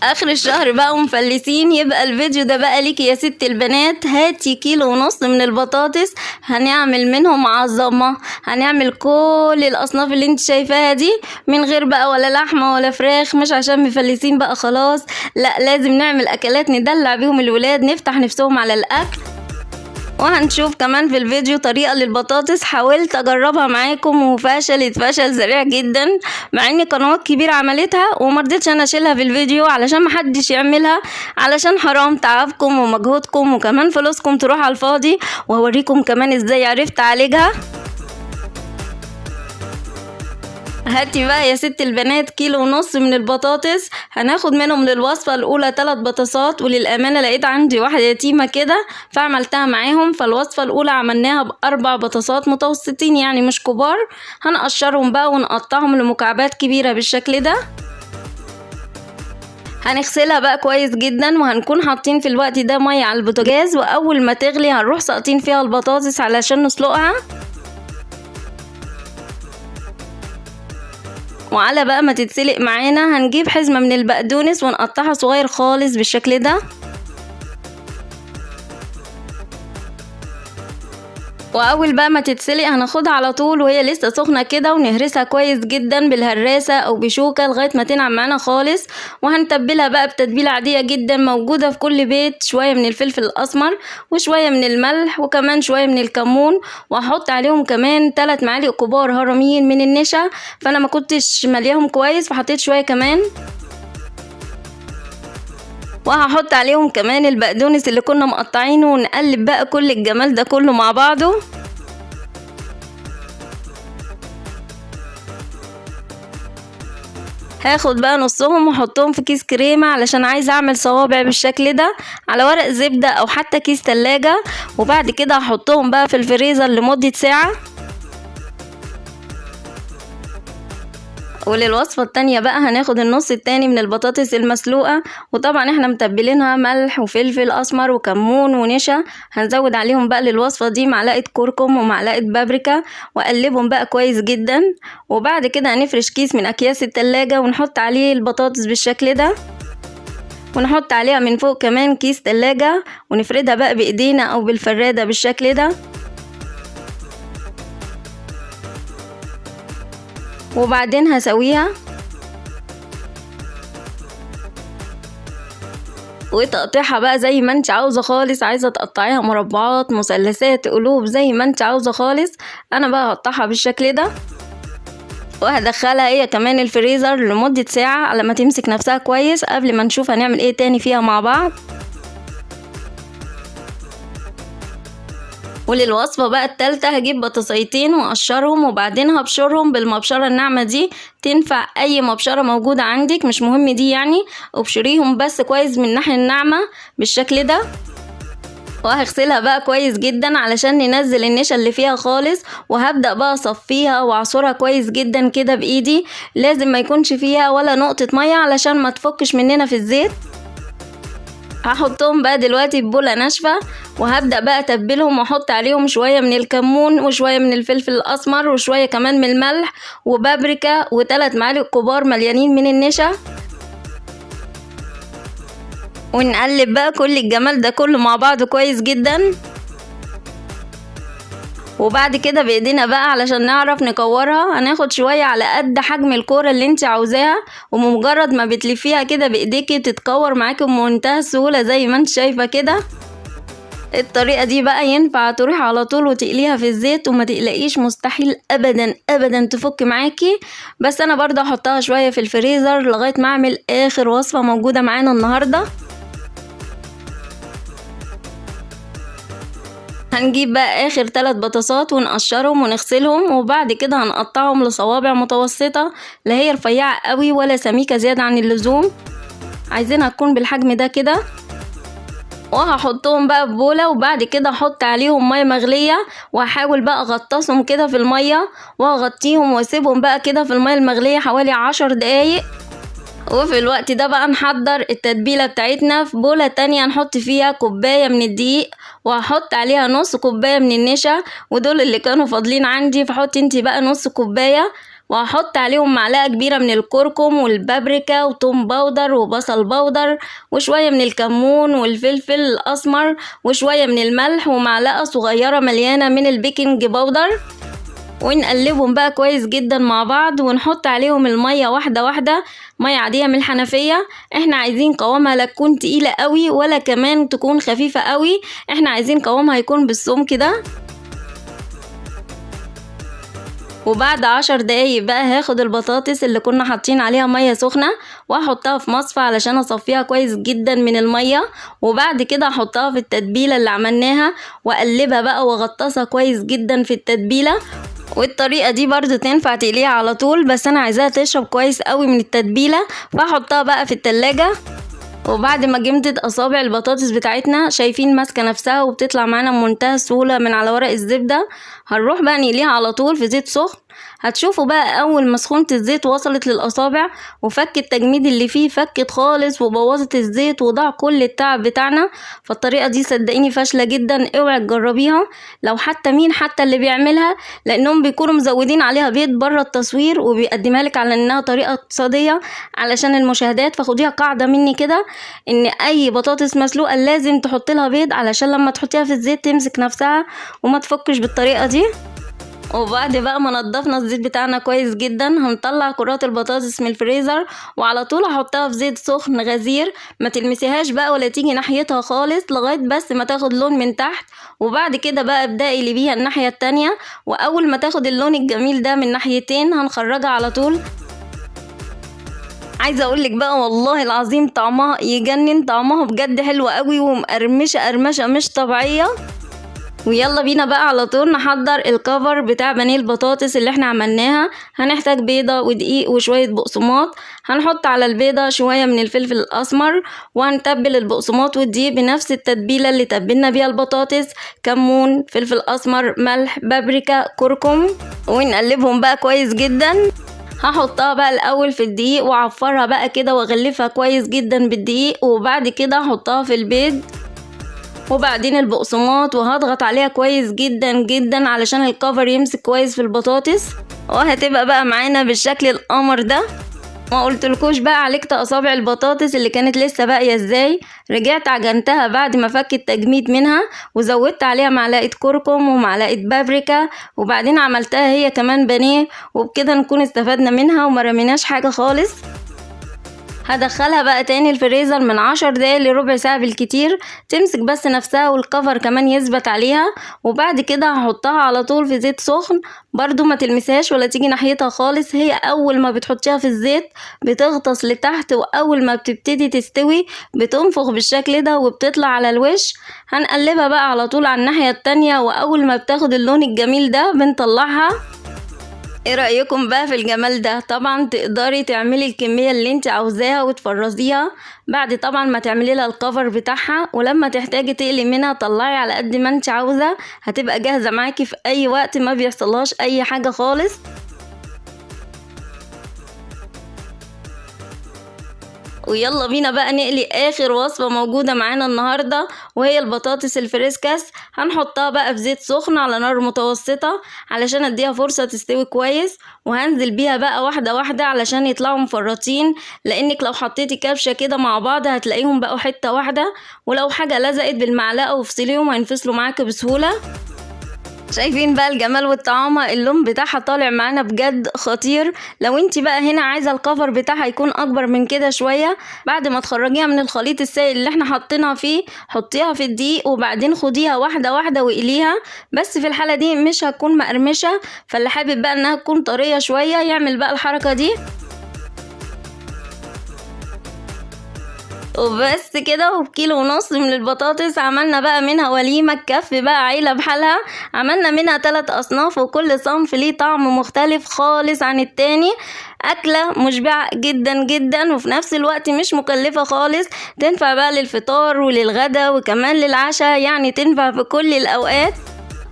اخر الشهر بقى ومفلسين، يبقى الفيديو ده بقى ليكي يا ست البنات. هاتي 1.5 كيلو من البطاطس، هنعمل منهم عظمة، هنعمل كل الاصناف اللي انت شايفاها دي من غير بقى ولا لحمة ولا فراخ، مش عشان مفلسين بقى خلاص، لا لازم نعمل اكلات ندلع بيهم الولاد، نفتح نفسهم على الاكل. وهنشوف كمان في الفيديو طريقة للبطاطس حاولت اجربها معاكم وفشلت فشل ذريع جدا، مع ان قنوات كبيرة عملتها ومرضتش انا اشيلها في الفيديو علشان محدش يعملها، علشان حرام تعبكم ومجهودكم وكمان فلوسكم تروح على الفاضي. وهوريكم كمان ازاي عرفت اعالجها. هاتي بقى يا ست البنات 1.5 كيلو من البطاطس، هناخد منهم للوصفة الأولى 3 بطاطسات، وللأمانة لقيت عندي واحدة يتيمة كده فعملتها معاهم. فالوصفة الأولى عملناها ب4 بطاطسات متوسطين يعني مش كبار، هنقشرهم بقى ونقطعهم لمكعبات كبيرة بالشكل ده. هنغسلها بقى كويس جدا، وهنكون حاطين في الوقت ده مية على البوتاجاز، وأول ما تغلي هنروح ساقطين فيها البطاطس علشان نسلقها. وعلى بقى ما تتسلق معانا هنجيب حزمة من البقدونس ونقطعها صغير خالص بالشكل ده. واول بقى ما تتسلق هناخدها على طول وهي لسه سخنة كده، ونهرسها كويس جدا بالهراسة او بشوكة لغاية ما تنعم معانا خالص. وهنتبلها بقى بتتبيلة عادية جدا موجودة في كل بيت، شوية من الفلفل الاسمر وشوية من الملح وكمان شوية من الكمون، وهحط عليهم كمان 3 معالق كبار هرميين من النشا، فانا ما كنتش ملياهم كويس فحطيت شوية كمان. وهحط عليهم كمان البقدونس اللي كنا مقطعينه، ونقلب بقى كل الجمال ده كله مع بعضه. هاخد بقى نصهم واحطهم في كيس كريمة علشان عايزة اعمل صوابع بالشكل ده على ورق زبدة او حتى كيس تلاجة، وبعد كده هحطهم بقى في الفريزر لمدة ساعة. وللوصفة التانية بقى هناخد النص التاني من البطاطس المسلوقة، وطبعا احنا متبلينها ملح وفلفل اسمر وكمون ونشا، هنزود عليهم بقى للوصفة دي معلقة كركم ومعلقة بابريكا، واقلبهم بقى كويس جدا. وبعد كده هنفرش كيس من اكياس التلاجة ونحط عليه البطاطس بالشكل ده، ونحط عليها من فوق كمان كيس تلاجة، ونفردها بقى بايدينا او بالفرادة بالشكل ده. وبعدين هسويها وتقطيعها بقى زي ما انت عاوزة خالص، عايزة تقطعيها مربعات مثلثات قلوب زي ما انت عاوزة خالص. انا بقى هقطعها بالشكل ده، وهدخلها هي كمان الفريزر لمدة ساعة على ما تمسك نفسها كويس قبل ما نشوف هنعمل ايه تاني فيها مع بعض. وللوصفة بقى التالتة هجيب بطاطسيتين واقشرهم، وبعدين هبشرهم بالمبشرة الناعمة دي، تنفع اي مبشرة موجودة عندك مش مهم دي يعني، ابشريهم بس كويس من الناحية الناعمة بالشكل ده. وهغسلها بقى كويس جدا علشان ننزل النشا اللي فيها خالص، وهبدأ بقى اصفيها واعصرها كويس جدا كده بايدي، لازم ما يكونش فيها ولا نقطة مية علشان ما تفكش مننا في الزيت. هحطهم بقى دلوقتي في بولة ناشفة، وهبدأ بقى اتبلهم واحط عليهم شوية من الكمون وشوية من الفلفل الاسمر وشوية كمان من الملح وبابريكا و3 معالق كبار مليانين من النشا، ونقلب بقى كل الجمال ده كله مع بعض كويس جدا. وبعد كده بايدينا بقى علشان نعرف نكورها هناخد شوية على قد حجم الكورة اللي انت عاوزاها، ومجرد ما بتلفيها كده بايديكي بتتكور معاكي بمنتهى السهولة زي ما انت شايفة كده. الطريقة دي بقى ينفع تروحي على طول وتقليها في الزيت وما تقلقيش، مستحيل ابدا ابدا تفك معاكي. بس انا برضه هحطها شوية في الفريزر لغاية ما اعمل اخر وصفة موجودة معانا النهاردة. هنجيب بقى اخر 3 بطاطسات ونقشرهم ونغسلهم، وبعد كده هنقطعهم لصوابع متوسطة، لا هي رفيعة قوي ولا سميكة زيادة عن اللزوم، عايزينها تكون بالحجم ده كده. وهحطهم بقى في بولة، وبعد كده احط عليهم مية مغلية، وهحاول بقى اغطسهم كده في المية واغطيهم واسيبهم بقى كده في المية المغلية حوالي 10 دقايق. وفي الوقت ده بقى نحضر التتبيلة بتاعتنا. في بولة تانية هنحط فيها كوباية من الدقيق، وهحط عليها نص كوباية من النشا، ودول اللي كانوا فاضلين عندي فحطي انتي بقى نص كوباية، وهحط عليهم معلقة كبيرة من الكركم والبابريكا وتوم powder وبصل powder وشوية من الكمون والفلفل الاسمر وشوية من الملح ومعلقة صغيرة مليانة من ال baking powder، ونقلبهم بقى كويس جدا مع بعض. ونحط عليهم المية واحدة واحدة، مية عادية من الحنفية. احنا عايزين قوامها لا تكون تقيلة قوي ولا كمان تكون خفيفة قوي، احنا عايزين قوامها يكون بالسمك ده. وبعد 10 دقايق بقى هاخد البطاطس اللي كنا حاطين عليها مية سخنة واحطها في مصفى علشان اصفيها كويس جدا من المية، وبعد كده احطها في التتبيلة اللي عملناها واقلبها بقى واغطسها كويس جدا في التتبيلة. والطريقة دي برضو تنفع تقليها على طول، بس انا عايزاها تشرب كويس قوي من التتبيلة، فاحطها بقى في التلاجة. وبعد ما جمدت اصابع البطاطس بتاعتنا شايفين ماسكه نفسها وبتطلع معانا بمنتهى السهولة من على ورق الزبدة، هنروح بقى نقليها على طول في زيت سخن. هتشوفوا بقى اول ما سخونة الزيت وصلت للاصابع وفك التجميد اللي فيه، فكت خالص وبوظت الزيت وضاع كل التعب بتاعنا. فالطريقه دي صدقيني فاشلة جدا، اوعي تجربيها لو حتى مين حتى اللي بيعملها، لانهم بيكونوا مزودين عليها بيض بره التصوير وبيقدمها لك على انها طريقه اقتصادية علشان المشاهدات. فخديها قاعدة مني كده، ان اي بطاطس مسلوقة لازم تحط لها بيض علشان لما تحطيها في الزيت تمسك نفسها وما تفكش بالطريقة دي. وبعد بقى ما نضفنا الزيت بتاعنا كويس جدا، هنطلع كرات البطاطس من الفريزر وعلى طول هحطها في زيت سخن غزير، ما تلمسيهاش بقى ولا تيجي ناحيتها خالص لغاية بس ما تاخد لون من تحت. وبعد كده بقى ابدأي اللي بيها الناحية التانية، واول ما تاخد اللون الجميل ده من ناحيتين هنخرجها على طول. عايزه اقولك بقى والله العظيم طعمها يجنن، طعمها بجد حلو قوي ومقرمشه قرمشه مش طبيعية. ويلا بينا بقى على طول نحضر الكفر بتاع بانيه البطاطس اللي احنا عملناها. هنحتاج بيضة ودقيق وشوية بقسماط. هنحط على البيضة شوية من الفلفل الأسمر، وهنتبل البقسماط والدقيق بنفس التتبيلة اللي تبلنا بيها البطاطس، كمون، فلفل أسمر، ملح، بابريكا، كركم، ونقلبهم بقى كويس جدا. هحطها بقى الأول في الدقيق وأعفرها بقى كده واغلفها كويس جدا بالدقيق، وبعد كده هحطها في البيض وبعدين البقسماط، وهضغط عليها كويس جدا جدا علشان الكفر يمسك كويس في البطاطس، وهتبقى بقى معانا بالشكل القمر ده. ما قلتلكوش بقى عالجت اصابع البطاطس اللي كانت لسه باقية ازاي. رجعت عجنتها بعد ما فك التجميد منها، وزودت عليها معلقه كركم ومعلقة بابريكا، وبعدين عملتها هي كمان بانيه، وبكده نكون استفدنا منها وما رميناش حاجة خالص. هدخلها بقى تاني الفريزر من 10 دقايق لربع ساعة بالكتير، تمسك بس نفسها والكفر كمان يثبت عليها. وبعد كده هحطها على طول في زيت سخن، برضو ما تلمسهاش ولا تيجي ناحيتها خالص. هي اول ما بتحطيها في الزيت بتغطس لتحت، واول ما بتبتدي تستوي بتنفخ بالشكل ده وبتطلع على الوش. هنقلبها بقى على طول على الناحية التانية، واول ما بتاخد اللون الجميل ده بنطلعها. ايه رأيكم بقى في الجمال ده؟ طبعا تقدري تعملي الكمية اللي انت عاوزاها وتفرزيها بعد طبعا ما تعملي لها الكفر بتاعها، ولما تحتاجي تقلي منها طلعي على قد ما انت عاوزة، هتبقى جاهزة معاكي في اي وقت، ما بيحصلهاش اي حاجة خالص. ويلا بينا بقى نقلي اخر وصفة موجودة معانا النهاردة، وهي البطاطس الفريسكاس. هنحطها بقى في زيت سخن على نار متوسطة علشان اديها فرصة تستوي كويس، وهنزل بيها بقى واحدة واحدة علشان يطلعوا مفرطين، لانك لو حطيتي كبشة كده مع بعض هتلاقيهم بقوا حتة واحدة، ولو حاجة لزقت بالمعلقة وفصليهم هينفصلوا معاك بسهولة. شايفين بقى الجمال والطعامة، اللون بتاعها طالع معانا بجد خطير. لو انت بقى هنا عايزة الكفر بتاعها يكون اكبر من كده شوية، بعد ما تخرجيها من الخليط السائل اللي احنا حاطينها فيه حطيها في الدقيق، وبعدين خديها واحدة واحدة واقليها. بس في الحالة دي مش هتكون مقرمشة، فاللي حابب بقى انها تكون طرية شوية يعمل بقى الحركة دي. وبس كده، وبكيلو ونص من البطاطس عملنا بقى منها وليمة تكفي بقى عيلة بحالها. عملنا منها 3 أصناف، وكل صنف ليه طعم مختلف خالص عن التاني. أكلة مشبعة جدا جدا، وفي نفس الوقت مش مكلفة خالص، تنفع بقى للفطار وللغدا وكمان للعشاء، يعني تنفع في كل الأوقات.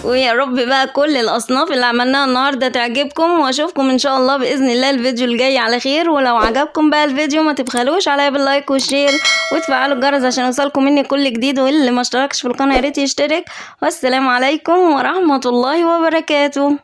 ويا رب بقى كل الأصناف اللي عملناها النهاردة تعجبكم، واشوفكم ان شاء الله بإذن الله الفيديو الجاي على خير. ولو عجبكم بقى الفيديو ما تبخلوش عليا بال like وال share، وتفعلوا الجرس عشان يوصلكم مني كل جديد، واللي ما اشتركش في القناة يا ريت يشترك. والسلام عليكم ورحمة الله وبركاته.